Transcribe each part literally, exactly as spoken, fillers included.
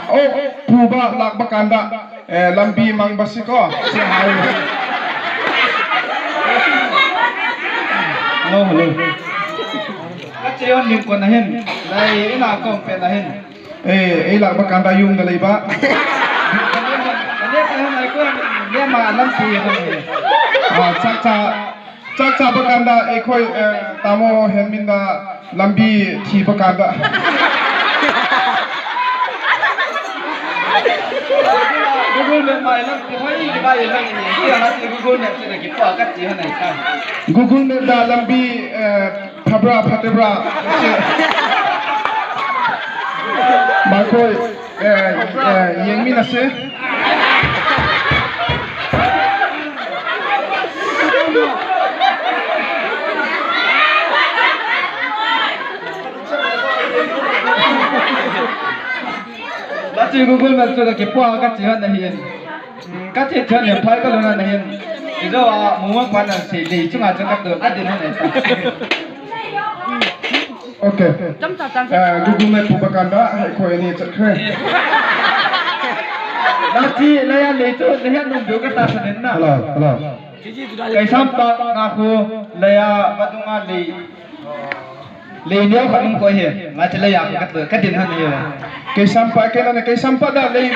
ꯑꯣ, ꯄꯨꯕ ꯂꯥꯛꯄ ꯀꯥꯟꯗ, ꯑꯦ, ꯂꯝꯕꯤ ꯃꯥꯡꯕꯁꯤꯀꯣ, ꯁꯤ ꯍꯥꯏꯌꯨ꯫ Hello, hello. Kache yon ning kon ahin. Dai ina kon pe ahin. ꯑꯦ, ꯑꯩ ꯂꯥꯛꯄ ꯀꯥꯟꯗ ꯌꯨꯝꯗ ꯂꯩꯕ꯫ Kane pa hin ai ko ne ma lam si ho ne. ꯑꯥ, ꯆꯥꯛ ꯆꯥ-, ꯆꯥꯛ ꯆꯥꯕ ꯀꯥꯟꯗ ꯑꯩꯈꯣꯏ, ꯑꯦ, ꯇꯥꯃꯣ ꯍꯦꯟꯃꯤꯟꯅ ꯂꯝꯕꯤ ꯊꯤꯕ ꯀꯥꯟꯗ꯫ Google Map mai lam ti hoi ki bai lam ni. Ki ha ti Google Map ti ki pa ka ti ha nai ka. Google Map ꯗ ꯂꯝꯕꯤ, ꯑꯦ, ꯐꯕ꯭ꯔꯥ ꯐꯠꯇꯕ꯭ꯔꯥ? ꯃꯈꯣꯏ, ꯑꯦ, ꯑꯦ, ꯌꯦꯡꯃꯤꯟꯅꯁꯦ꯫ Lachi Google Map chu la ki pua ka chi han na hin. Ka chi chan ne phai ka lo na hin. Izo a mu ma pa na se le chu nga chu ka to ka din han na. Okay. Cham cha chang. A, Google Map ꯄꯨꯕ ꯀꯥꯟꯗ ꯑꯩꯈꯣꯏ ꯑꯅꯤ ꯆꯠꯈ꯭ꯔꯦ꯫ Lachi la ya le chu ne han nung du ka ta sa nen na. Hello, hello. Kaisampa nga khu la ya ba du nga le. Lei neo khat nung koi he. Nga che lei ya ka, ka din han he. Keisampa ke na ne, keisampa da lei.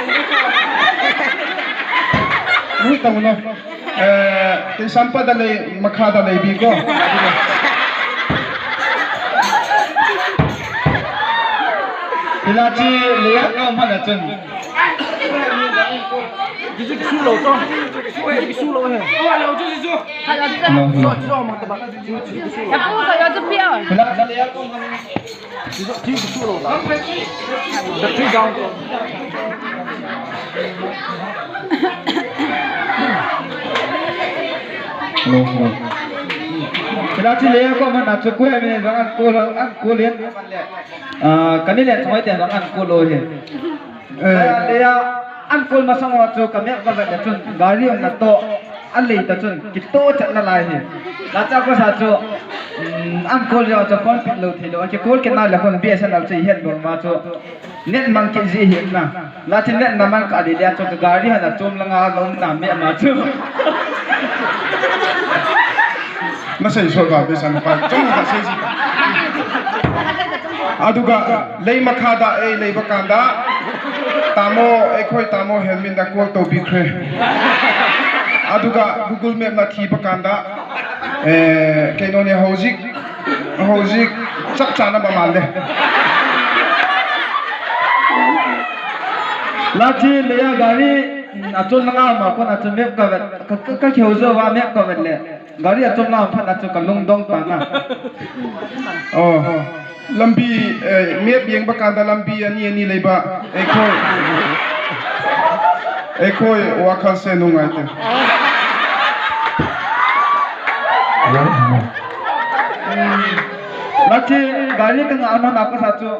Ui, tamo no. Eh, keisampa da lei, makha da lei bi ko. Hilachi lei ya ka ma na chun. Kisu lo to. Kisu lo he. Hello, hello. Hello, hello. Hello, hello. Kila chi le ko man na chu ko ya me rang an ko lo, an ko le. Ah, kani le choi te rang an ko lo he. Eh. Kila le ya an ko ma sang wa chu ka me ka ba le chun gari on na to. A lei ta chun kito chatna lai hi. La cha ko sa chu, um, an call ya cha phone pick lo thei lo. Ke call ke na la kon B S N L che het lo ma chu. Net mang ke ji hi na. La chi net na man ka di le chu ka gari ha na chom la nga lo na me ma chu. Na sei so ba be san pa. Chom ka sei ji. ꯑꯗꯨꯒ ꯂꯩ ꯃꯈꯥꯗ ꯑꯩ ꯂꯩꯕ ꯀꯥꯟꯗ ꯇꯥꯃꯣ, ꯑꯩꯈꯣꯏ ꯇꯥꯃꯣ ꯍꯦꯜꯃꯤꯟꯗ call ꯇꯧꯕꯤꯈ꯭ꯔꯦ꯫ ꯑꯗꯨꯒ Google Mapꯅ ꯊꯤꯕ ꯀꯥꯟꯗ, ꯑꯦ, ꯀꯩꯅꯣꯅꯦ, ꯍꯧꯖꯤꯛ, ꯍꯧꯖꯤꯛ ꯆꯞ ꯆꯥꯅꯕ ꯃꯥꯜꯂꯦ꯫ ꯂꯥꯆꯤ ꯂꯩꯌꯥ ꯒꯥꯔꯤ, ꯎꯝ, ꯑꯆꯣꯟ ꯃꯉꯥ ꯑꯃ ꯀꯣꯟ ꯑꯆꯣꯟ map cover, ꯀ-, ꯀ-, ꯀꯛꯈꯤꯍꯧꯖꯕ map cover ꯂꯩ꯫ ꯒꯥꯔꯤ ꯑꯆꯧꯕ ꯑꯃ ꯐꯠ ꯑꯆꯧꯕ ꯂꯨꯡꯗꯣꯡ ꯇꯥꯅ꯫ ꯑꯣ, ꯂꯝꯕꯤ, ꯑꯦ, map ꯌꯦꯡꯕ ꯀꯥꯟꯗ ꯂꯝꯕꯤ ꯑꯅꯤ ꯑꯅꯤ ꯂꯩꯕ꯫ ꯑꯩꯈꯣꯏ, ꯑꯩꯈꯣꯏ ꯋꯥꯈꯜꯁꯦ ꯅꯨꯡꯉꯥꯏꯇꯦ꯫ ꯂꯥꯆꯤ ꯒꯥꯔꯤ ꯀꯅꯥ ꯑꯃ ꯂꯥꯛꯄ ꯁꯥꯆꯨ꯫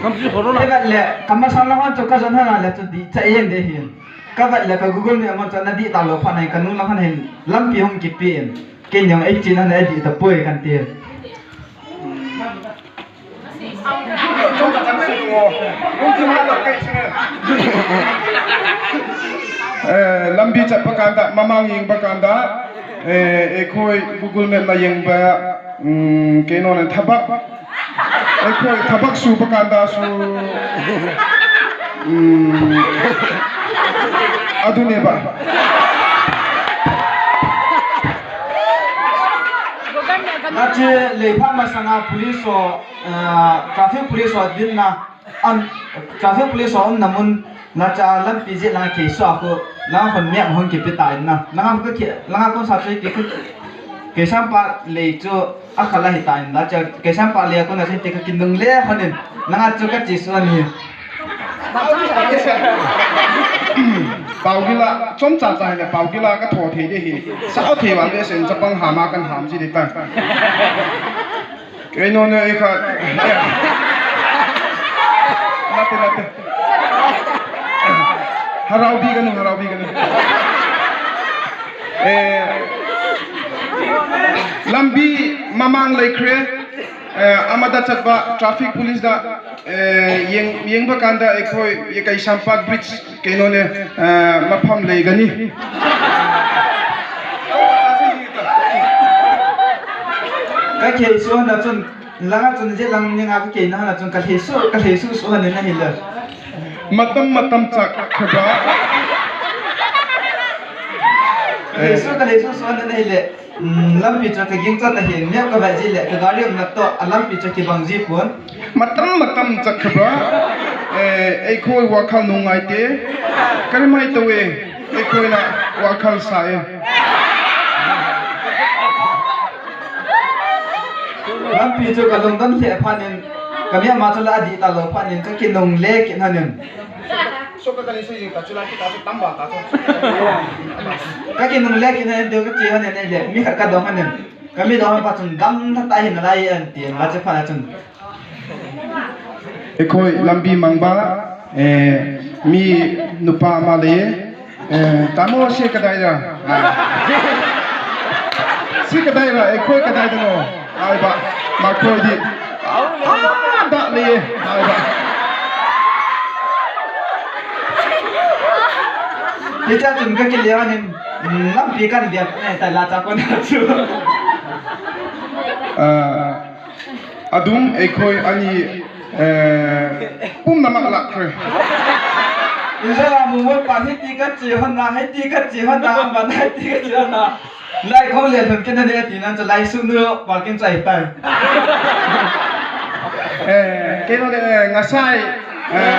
Kabat le, kama sang la hon chu ka zon hana le chu di cha yen de hin. Kabat le ka Google Map ma cha na di ta lo pha nai ka nu la hon hin lampi hong ki pi in. Ken yong ei chin hana di ta poi kan ti. ꯑꯦ, ꯂꯝꯕꯤ ꯆꯠꯄ ꯀꯥꯟꯗ, ꯃꯃꯥꯡ ꯌꯦꯡꯕ ꯀꯥꯟꯗ, ꯑꯦ, ꯑꯩꯈꯣꯏ Google Mapꯅ ꯌꯦꯡꯕ, ꯎꯝ, ꯀꯩꯅꯣꯅꯦ, ꯊꯕꯛ ꯑꯩꯈꯣꯏ ꯊꯕꯛ ꯁꯨꯕ ꯀꯥꯟꯗꯁꯨ, ꯎꯝ, ꯑꯗꯨꯅꯦꯕ꯫ Lachi leipha masanga police ho, ah, traffic police ho dinna, an, traffic police ho umna mun, lacha lampi je langa kei so ako, langa hon map hon kipi ta inna. Langa ko ki, langa ko sa che ki, Keisam pa lei chu a khala hi ta in da cha, Keisam pa lei ko na sin te ka kin dung le khan in. Nanga chu ka chi suan hi. Pau gila, chom cha cha le pau gila ka tho thei de hi. Sa o thei wal be sen chapang ha ma kan ham ji de ta. Kei no ne ka. Nate, nate. Harau bi ka nu, harau bi ka nu. ꯑꯦ, ꯂꯝꯕꯤ ꯃꯃꯥꯡ ꯂꯩꯈ꯭ꯔꯦ꯫ ꯑꯦ, ꯑꯃꯗ ꯆꯠꯄ traffic ꯄꯨꯂꯤꯁꯇ, ꯑꯦ, ꯌꯦꯡ-, ꯌꯦꯡꯕ ꯀꯥꯟꯗ ꯑꯩꯈꯣꯏ ꯀꯩꯁꯥꯝꯄꯥꯠ bridge ꯀꯩꯅꯣꯅꯦ, ꯑꯦ, ꯃꯐꯝ ꯂꯩꯒꯅꯤ꯫ Ka khei su hana chun, langa chun je lang ni nga ka khei na hana chun ka khei su, ka khei su su hana na hila. ꯃꯇꯝ ꯃꯇꯝ ꯆꯠꯈ꯭ꯔꯕ꯫ Ka khei su, ka khei su su hana na hila. Um, lampi chu ka ging chot ahin, neu ka vai ji le, ka gari um na to, a lampi chu kibang ji pon. ꯃꯇꯝ ꯃꯇꯝ ꯆꯠꯈ꯭ꯔꯕ꯫ ꯑꯦ, ꯑꯩꯈꯣꯏ ꯋꯥꯈꯜ ꯅꯨꯡꯉꯥꯏꯇꯦ꯫ ꯀꯔꯝꯍꯥꯏ ꯇꯧꯋꯦ? ꯑꯩꯈꯣꯏꯅ ꯋꯥꯈꯜ ꯁꯥꯏ꯫ Lampi chu ka lungdon le phanin, ka mi ama chu la di ta lo phanin, ka kinung le kin hanin. Ka kinung le kin hanin, deu ka chi hanin, le, mi khat ka dong hanin. Ka mi dong pa chun gam tha ta hin lai an ti, ma che pha chun. ꯑꯩꯈꯣꯏ ꯂꯝꯕꯤ ꯃꯥꯡꯕ, ꯑꯦ, ꯃꯤ ꯅꯨꯄꯥ ꯑꯃ ꯂꯩꯌꯦ꯫ ꯑꯦ, "ꯇꯥꯃꯣ, ꯁꯤ ꯀꯗꯥꯏꯗ?" ꯍꯥꯏ꯫ "ꯁꯤ ꯀꯗꯥꯏꯗ? ꯑꯩꯈꯣꯏ ꯀꯗꯥꯏꯗꯅꯣ?" ꯍꯥꯏꯕ꯫ ꯃꯈꯣꯏꯗꯤ, "ꯑꯥꯗ ꯂꯩꯌꯦ" ꯍꯥꯏꯕ꯫ Teacher chun ka kilianin, lampi kan dia, eh, ta la ta ko na chu. ꯑ, ꯑꯗꯨꯝ ꯑꯩꯈꯣꯏ ꯑꯅꯤ, ꯑ, ꯄꯨꯝꯅꯃꯛ ꯂꯥꯛꯈ꯭ꯔꯦ꯫ Injala mumon pa hiti ka chi hona, hiti ka chi hona, ama na hiti ka chi hona. Lai khong le thon ken ne ti nan cha lai su nu pa kin chai tai. ꯑꯦ, ꯀꯩꯅꯣꯅꯦ, ꯑꯦ, ꯉꯁꯥꯏ, ꯑꯦ,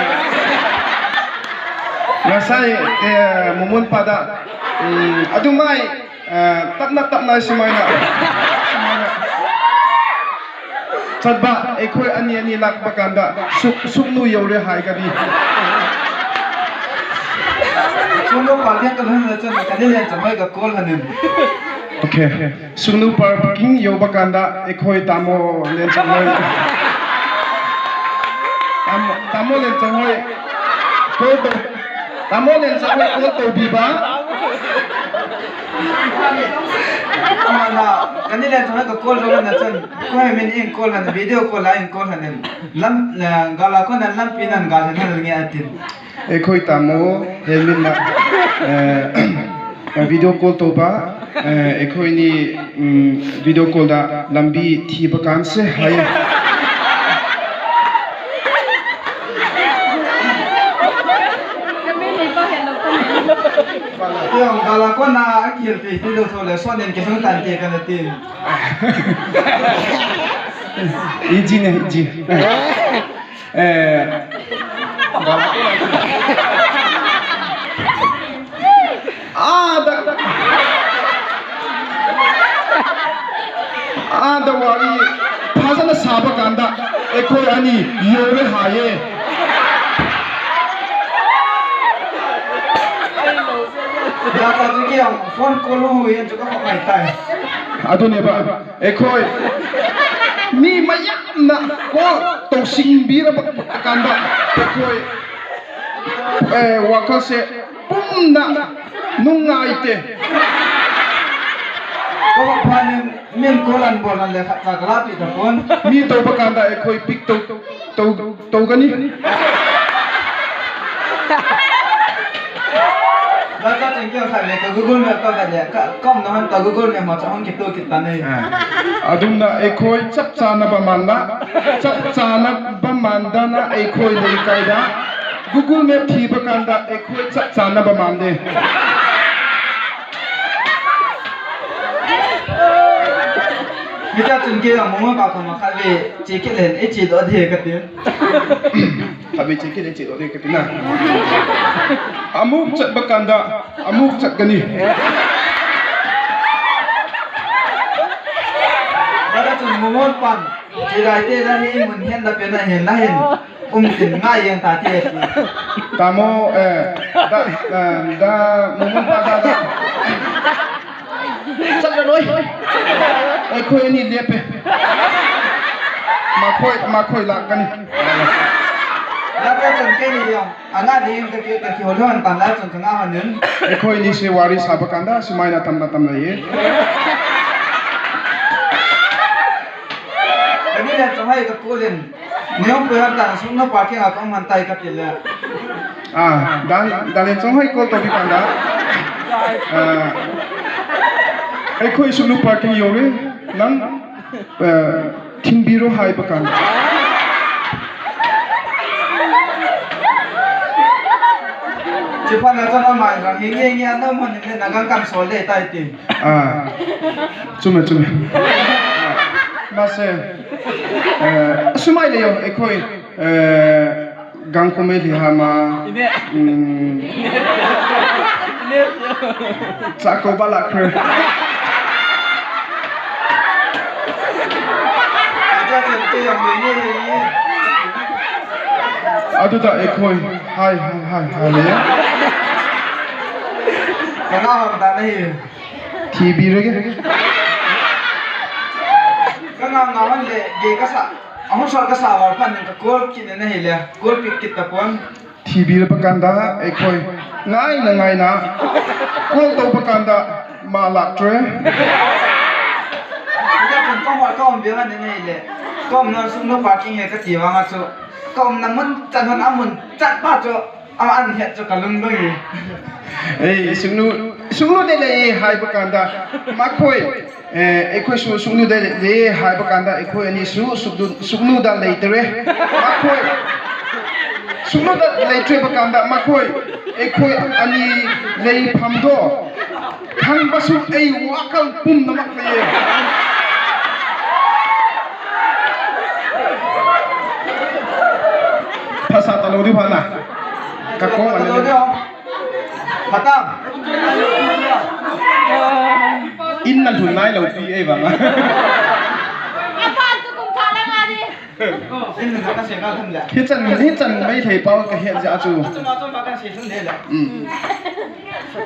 ꯉꯁꯥꯏ, ꯑꯦ, ꯃꯣꯃꯣꯟ ꯄꯥꯗ, ꯎꯝ, ꯑꯗꯨꯃꯥꯏ ꯑ, ꯇꯞꯅ ꯇꯞꯅ ꯁꯨꯃꯥꯏꯅ, ꯁꯨꯃꯥꯏꯅ ꯆꯠꯄ, ꯑꯩꯈꯣꯏ ꯑꯅꯤ ꯑꯅꯤ ꯂꯥꯛꯄ ꯀꯥꯟꯗ ꯁꯨꯛ-, ꯁꯨꯛꯅꯨ ꯌꯧꯔꯦ ꯍꯥꯏꯒꯅꯤ꯫ Sunu parking ka lhun na chun ka ni len chun mai ka call hanin. Okay. ꯁꯨꯛꯅꯨ ꯄꯥꯔꯀꯤꯡ ꯌꯧꯕ ꯀꯥꯟꯗ ꯑꯩꯈꯣꯏ ꯇꯥꯃꯣ ꯂꯦꯟꯆꯪ ꯍꯣꯏ, ꯇꯥꯃꯣ, ꯇꯥꯃꯣ ꯂꯦꯟꯆꯪ ꯍꯣꯏ call ꯇꯧ-, ꯇꯥꯃꯣ ꯂꯦꯟꯆꯪ ꯍꯣꯏ call ꯇꯧꯕꯤꯕ꯫ ꯑꯃꯅ ꯀꯅꯤ ꯂꯦꯟ ꯊꯣꯏꯅ ꯀꯣꯜ ꯇꯧꯔꯅ ꯆꯟ꯫ ꯀꯣꯏ ꯃꯤꯅꯤ ꯏꯪ ꯀꯣꯜ ꯍꯟꯅ, video call ꯂꯥꯛ ꯏꯪ ꯀꯣꯜ ꯍꯟꯅ꯫ ꯂꯝ, ꯒꯥꯂꯥ ꯀꯣꯟꯅ ꯂꯝꯄꯤ ꯅꯟ ꯒꯥꯂꯦ ꯅꯟ ꯉꯦ ꯑꯇꯤꯟ꯫ ꯑꯩꯈꯣꯏ ꯇꯥꯃꯣ ꯍꯦꯟꯃꯤꯟꯅ, ꯑ, video call ꯇꯧꯕ, ꯑ, ꯑꯩꯈꯣꯏꯅꯤ, ꯎꯝ, video callꯗ ꯂꯝꯕꯤ ꯊꯤꯕ ꯀꯥꯟꯁꯦ ꯍꯥꯏ꯫ Tiang, kalau kau nak akhir ti, ti lo so le, so nen ke sung tan te kan tin. Iji ne, iji. Eh. ꯑꯥꯗ, ꯑꯥꯗ ꯋꯥꯔꯤ ꯐꯖꯅ ꯁꯥꯕ ꯀꯥꯟꯗ ꯑꯩꯈꯣꯏ ꯑꯅꯤ ꯌꯧꯔꯦ ꯍꯥꯏꯌꯦ꯫ ꯌꯥ ꯇꯥꯗ꯭ꯔꯤꯒꯤ ꯌꯥꯝ phone call ꯍꯧꯋꯦ, ꯑꯗꯨꯒ ꯀꯃꯥꯏ ꯇꯥꯏ? ꯑꯗꯨꯅꯦꯕ꯫ ꯑꯩꯈꯣꯏ ꯃꯤ ꯃꯌꯥꯝꯅ call ꯇꯧꯁꯤꯟꯕꯤꯔꯕ ꯀꯥꯟꯗ ꯑꯩꯈꯣꯏ, ꯑꯦ, ꯋꯥꯈꯜꯁꯦ ꯄꯨꯝꯅ ꯅꯨꯡꯉꯥꯏꯇꯦ꯫ ꯀꯣ ꯐꯥꯅꯤꯡ ꯃꯤꯡ call ꯍꯟꯕ ꯂꯦ ꯈꯠ ꯆꯥꯒꯂꯥ ꯄꯤꯗ phone꯫ ꯃꯤ ꯇꯧꯕ ꯀꯥꯟꯗ ꯑꯩꯈꯣꯏ pick ꯇꯧ, ꯇꯧ, ꯇꯧꯒꯅꯤ꯫ ꯗꯔꯀꯥꯔ ꯆꯤꯡ ꯀꯌꯥ ꯈꯥꯏ ꯂꯦ, ꯀ Google Map ꯀ ꯈꯥꯏ ꯂꯦ, ꯀ ꯀꯝ ꯅ ꯍꯟ ꯀ Google Map ꯃ ꯆ ꯍꯟ ꯀꯤꯇꯣ ꯀꯤꯇꯥ ꯅꯦ꯫ ꯑꯗꯨꯝꯅ ꯑꯩꯈꯣꯏ ꯆꯞ ꯆꯥꯅꯕ ꯃꯥꯟꯅ, ꯆꯞ ꯆꯥꯅꯕ ꯃꯥꯟꯗꯅ ꯑꯩꯈꯣꯏ ꯂꯩꯀꯥꯏꯗ Google Map ꯊꯤꯕ ꯀꯥꯟꯗ ꯑꯩꯈꯣꯏ ꯆꯞ ꯆꯥꯅꯕ ꯃꯥꯟꯗꯦ꯫ ꯃꯤꯇꯥ ꯆꯤꯡ ꯀꯌꯥ ꯃꯃ ꯀꯥ ꯀ ꯃ ꯈꯥꯏ ꯂꯦ, ꯆꯦ ꯀꯦ ꯂꯦ, ꯑꯦ ꯆꯦ ꯗꯣ ꯗꯦ ꯀ ꯇꯦ꯫ ꯊꯕꯤ ꯆꯦ ꯀꯦ ꯂꯦ, ꯆꯦ ꯗꯣ ꯗꯦ ꯀ ꯇꯦ ꯅ꯫ ꯑꯃꯨꯛ ꯆꯠꯄ ꯀꯥꯟꯗ ꯑꯃꯨꯛ ꯆꯠꯀꯅꯤ꯫ ꯗꯔꯀꯥꯔ ꯆꯤꯡ ꯃꯃꯣꯟ ꯄꯥꯟ, ꯆꯦ ꯔꯥꯏ ꯇꯦ ꯔꯥ ꯅꯤ ꯃꯨꯟ ꯍꯦꯟ ꯗ ꯄꯦ ꯅ ꯍꯦꯟ ꯅ ꯍꯦꯟ꯫ ꯎꯝ, ꯇꯤꯟ ꯉꯥ ꯌꯦꯟ ꯇꯥꯇꯦ꯫ ꯇꯥꯃꯣ, ꯑꯦ, ꯗ, ꯑ, ꯗ, ꯃꯣꯃꯣꯟ ꯄꯥ ꯗ, ꯗ꯫ ꯆꯠꯂꯔꯣꯏ꯫ ꯑꯩꯈꯣꯏ ꯑꯅꯤ ꯂꯦꯞꯄꯦ꯫ ꯃꯈꯣꯏ, ꯃꯈꯣꯏ ꯂꯥꯛꯀꯅꯤ꯫ ꯆꯠꯄ ꯆꯟ ꯀꯩꯅꯤ ꯌꯦꯡꯉꯣ꯫ ꯑꯉꯥꯡꯗꯤ ꯌꯨꯝꯗ ꯀꯤ-, ꯀꯤ-, ꯀꯤꯍꯣꯜ ꯍꯣꯟ ꯇꯥꯟꯅ ꯆꯟ ꯀꯅꯥ ꯍꯣꯟ ꯌꯨꯝ? ꯑꯩꯈꯣꯏ ꯑꯅꯤꯁꯦ ꯋꯥꯔꯤ ꯁꯥꯕ ꯀꯥꯟꯗ ꯁꯨꯃꯥꯏꯅ ꯇꯝꯅ ꯇꯝꯅꯩꯌꯦ꯫ ꯑꯗꯨꯗꯤ ꯆꯪꯍꯩ ꯀ ꯀꯣꯂꯤꯟ꯫ ꯅꯤꯌꯣꯝ ꯄꯨꯌꯥꯝ ꯇꯥꯟꯅ ꯁꯨꯝꯅ ꯄꯥꯔꯀꯤꯡ ꯑꯀꯣꯝ ꯍꯟ ꯇꯥꯏ ꯀ ꯇꯤꯜꯂꯦ꯫ ꯑꯥ, ꯗꯥ, ꯗꯥ ꯂꯦꯟꯆꯣꯡ ꯍꯣꯏ ꯀꯣꯜ ꯇꯧꯕꯤ ꯀꯥꯟꯗ, ꯑꯥ, ꯑꯩꯈꯣꯏ ꯁꯨꯝꯅ ꯄꯥꯔꯀꯤꯡ ꯌꯧꯔꯦ, ꯅꯪ ꯑ, ꯊꯤꯟꯕꯤꯔꯣ ꯍꯥꯏꯕ ꯀꯥꯟꯗ꯫ ꯆꯤꯐꯥꯅ ꯆꯠꯂꯝꯃꯥꯏꯗ꯭ꯔꯣ? ꯍꯤꯡꯉꯤ, ꯍꯤꯡꯉꯤ, ꯑꯅꯧꯕ ꯍꯣꯟꯅꯤꯡꯉꯦ, ꯅꯒꯥ ꯀꯥꯡꯁꯣꯜꯗꯤ ꯇꯥꯏꯇꯦ꯫ ꯑꯥ, ꯆꯨꯝꯃꯦ, ꯆꯨꯝꯃꯦ꯫ ꯃꯥꯁꯦ, ꯑ, ꯑꯁꯨꯃꯥꯏꯅ ꯂꯩꯌꯣ, ꯑꯩꯈꯣꯏ, ꯑ, ꯒꯥꯡꯀꯨꯃꯦ ꯂꯤꯍꯥꯃ, ꯎꯝ, ꯆꯥꯛ ꯀꯧꯕ ꯂꯥꯛꯈ꯭ꯔꯦ꯫ ꯑꯗꯨꯗ ꯑꯩꯈꯣꯏ ꯍꯥꯏ, ꯍꯥꯏ, ꯍꯥꯏ, ꯍꯥꯏ ꯂꯩꯌꯦ꯫ ꯀꯅꯥ ꯍꯪꯕꯗ ꯂꯩ? ꯊꯤꯕꯤꯔꯒꯦ꯫ ꯀꯅꯥ ꯉꯥꯡꯍꯜꯂꯦ? ꯒꯦ ꯀꯁꯥ꯫ ꯑꯍꯨꯝ ꯁ꯭ꯋꯥꯏꯗ ꯁꯥꯕ ꯐꯅꯤ, ꯀꯣꯜ ꯀꯤꯠꯅꯦꯅ ꯍꯦꯜꯂꯦ, ꯀꯣꯜ ꯄꯤꯛ ꯀꯤꯠꯇ ꯄꯣꯟ꯫ ꯊꯤꯕꯤꯔꯕ ꯀꯥꯟꯗ ꯑꯩꯈꯣꯏ ꯉꯥꯏꯅ ꯉꯥꯏꯅ ꯀꯣꯜ ꯇꯧꯕ ꯀꯥꯟꯗ ꯃꯥ ꯂꯥꯛꯇ꯭ꯔꯦ꯫ ꯍꯧꯖꯤꯛ ꯁꯨꯝ ꯀꯣꯝ ꯋꯥ ꯀꯣꯝ ꯕꯦꯕꯥꯅꯦꯅ ꯍꯦꯜꯂꯦ꯫ ꯀꯣꯝꯅ ꯁꯨꯝ ꯅꯣ ꯄꯥꯔꯀꯤꯡ ꯍꯦꯛ ꯀꯠꯇꯦ ꯋꯥ ꯉꯥꯛꯁꯨ꯫ ꯀꯣꯝꯅ ꯃꯨꯟ ꯆꯠꯍꯟ ꯑꯃꯨꯟ ꯆꯠ ꯄꯥꯠꯁꯨ ꯑꯃ ꯑꯅꯤ ꯍꯦꯛꯁꯨ ꯀꯜꯂꯨꯝꯗꯣꯏꯅꯤ꯫ ꯑꯩ ꯁꯨꯡꯅꯨ, ꯁꯨꯡꯅꯨꯗ ꯂꯩꯌꯦ ꯍꯥꯏꯕ ꯀꯥꯟꯗ ꯃꯈꯣꯏ ꯑꯦ, ꯑꯩꯈꯣꯏꯁꯨ ꯁꯨꯛꯅꯨꯗ ꯂꯩꯌꯦ ꯍꯥꯏꯕ ꯀꯥꯟꯗ ꯑꯩꯈꯣꯏ ꯑꯅꯤꯁꯨ ꯁꯨꯛꯅꯨ-, ꯁꯨꯛꯅꯨꯗ ꯂꯩꯇ꯭ꯔꯦ꯫ ꯃꯈꯣꯏ ꯁꯨꯛꯅꯨꯗ ꯂꯩꯇ꯭ꯔꯦꯕ ꯀꯥꯟꯗ ꯃꯈꯣꯏ ꯑꯩꯈꯣꯏ ꯑꯅꯤ ꯂꯩꯐꯝꯗꯣ ꯈꯪꯕꯁꯨ ꯑꯩ ꯋꯥꯈꯜ ꯄꯨꯝꯅꯃꯛ ꯂꯩꯌꯦ꯫ ꯐꯁꯥ ꯇꯂꯧꯗꯤ ꯐꯅ ꯀꯀꯣ ꯑꯅꯤ ꯃꯇꯝ꯫ ꯏꯟꯅ ꯊꯨꯟ ꯅꯥꯏ ꯂꯧ ꯄꯤ ꯑꯩ ꯕꯥꯃ꯫ ꯏꯟꯅ ꯊꯨꯟ ꯅꯥꯏ ꯂꯧ ꯄꯤ꯫ ꯍꯤꯆꯟ, ꯍꯤꯆꯟ ꯃꯩ ꯊꯩ ꯄꯥꯎ ꯀ ꯍꯦ ꯖꯥ ꯆꯨ꯫ ꯎꯝ꯫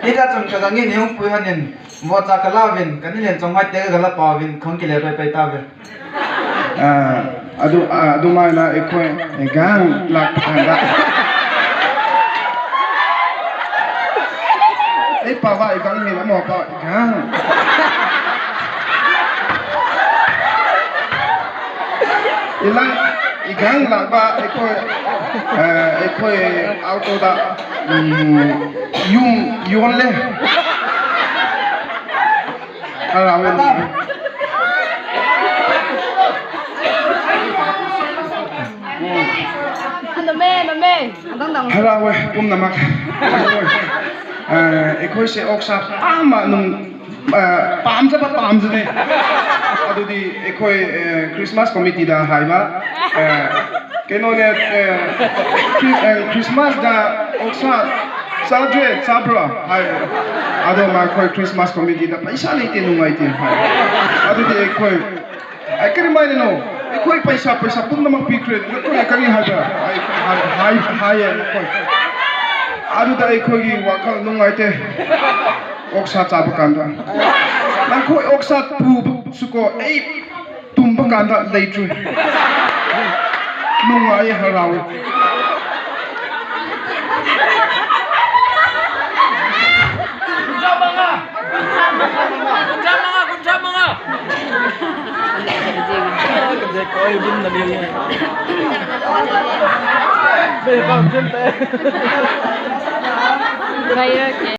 ꯍꯤꯗ ꯆꯨꯝ ꯀꯗꯪꯒꯤ ꯅꯤꯌꯨ ꯄꯨꯏ ꯍꯅꯤꯟ꯫ ꯃꯣ ꯆꯥ ꯀꯂꯥ ꯋꯤꯟ, ꯀꯅꯤ ꯂꯦꯟ ꯆꯣꯡ ꯍꯥꯏ ꯇꯦꯒ ꯒꯂ ꯄꯥꯎ ꯋꯤꯟ, ꯈꯣꯡ ꯀꯤꯂꯦ ꯄꯩ ꯄꯩ ꯇꯥ ꯋꯤꯟ꯫ ꯑꯥ꯫ ꯑꯗꯨ, ꯑ, ꯑꯗꯨꯃꯥꯏꯅ ꯑꯩꯈꯣꯏ ꯒꯥꯡ ꯂꯥꯛꯄ ꯀꯥꯟꯗ, ꯑꯩ ꯄꯥꯕ ꯑꯩ ꯒꯥꯡ ꯍꯦꯟꯅ ꯑꯃ ꯄꯥꯕ ꯒꯥꯡ꯫ ꯏꯂꯥꯡ, ꯏꯒꯥꯡ ꯂꯥꯛꯄ ꯑꯩꯈꯣꯏ, ꯑ, ꯑꯩꯈꯣꯏ ꯑꯥꯎꯇꯣꯗ, ꯎꯝ, ꯌꯨꯝ ꯌꯣꯜꯂꯦ꯫ ꯍꯔꯥꯎꯋꯦ꯫ ꯅꯝꯃꯦ, ꯅꯝꯃꯦ꯫ ꯍꯔꯥꯎꯋꯦ ꯄꯨꯝꯅꯃꯛ꯫ ꯑ, ꯑꯩꯈꯣꯏꯁꯦ ꯑꯣꯛꯁꯥ ꯄꯥꯝꯕ ꯅꯨꯡ-, ꯑ, ꯄꯥꯝꯖꯕ ꯄꯥꯝꯖꯅꯦ꯫ ꯑꯗꯨꯗꯤ ꯑꯩꯈꯣꯏ, ꯑ, ꯈ꯭ꯔꯤꯁꯃꯥꯁ ꯀꯣꯃꯤꯇꯤꯗ ꯍꯥꯏꯕ, ꯑ, ꯀꯩꯅꯣꯅꯦ, ꯑ, ꯈ꯭ꯔꯤ-, ꯑ, ꯈ꯭ꯔꯤꯁꯃꯥꯁꯇ ꯑꯣꯛꯁꯥ ꯆꯥꯗ꯭ꯔꯦ, ꯆꯥꯕ꯭ꯔꯣ? ꯍꯥꯏ꯫ ꯑꯗꯣ ꯃꯈꯣꯏ ꯈ꯭ꯔꯤꯁꯃꯥꯁ ꯀꯣꯃꯤꯇꯤꯗ ꯄꯩꯁꯥ ꯂꯩꯇꯦ, ꯅꯨꯡꯉꯥꯏꯇꯦ ꯍꯥꯏ꯫ ꯑꯗꯨꯗꯤ ꯑꯩꯈꯣꯏ, ꯑꯩ ꯀꯔꯝꯍꯥꯏꯅꯅꯣ? ꯑꯩꯈꯣꯏ ꯄꯩꯁꯥ, ꯄꯩꯁꯥ ꯄꯨꯝꯅꯃꯛ ꯄꯤꯈ꯭ꯔꯦ, ꯅꯈꯣꯏꯅ ꯀꯔꯤ ꯍꯥꯏꯕ꯭ꯔꯥ? ꯍꯥꯏ, ꯍꯥꯏ, ꯍꯥꯏ, ꯍꯥꯏꯌꯦ ꯃꯈꯣꯏ꯫ ꯑꯗꯨꯗ ꯑꯩꯈꯣꯏꯒꯤ ꯋꯥꯈꯜ ꯅꯨꯡꯉꯥꯏꯇꯦ꯫ ꯑꯣꯛꯁꯥ ꯆꯥꯕ ꯀꯥꯟꯗ꯫ ꯅꯈꯣꯏ ꯑꯣꯛꯁꯥ ꯄꯨꯕꯁꯨꯀꯣ, ꯑꯩ ꯇꯨꯝꯕ ꯀꯥꯟꯗ ꯂꯩꯇ꯭ꯔꯦ꯫ ꯅꯨꯡꯉꯥꯏ, ꯍꯔꯥꯎꯏ꯫ ꯀꯨꯟꯊ꯭ꯔꯥ ꯃꯉꯥ! ꯀꯨꯟꯊ꯭ꯔꯥ ꯃꯉꯥ! ꯀꯨꯟꯊ꯭ꯔꯥ ꯃꯉꯥ! ꯂꯩꯔꯛꯀꯦ꯫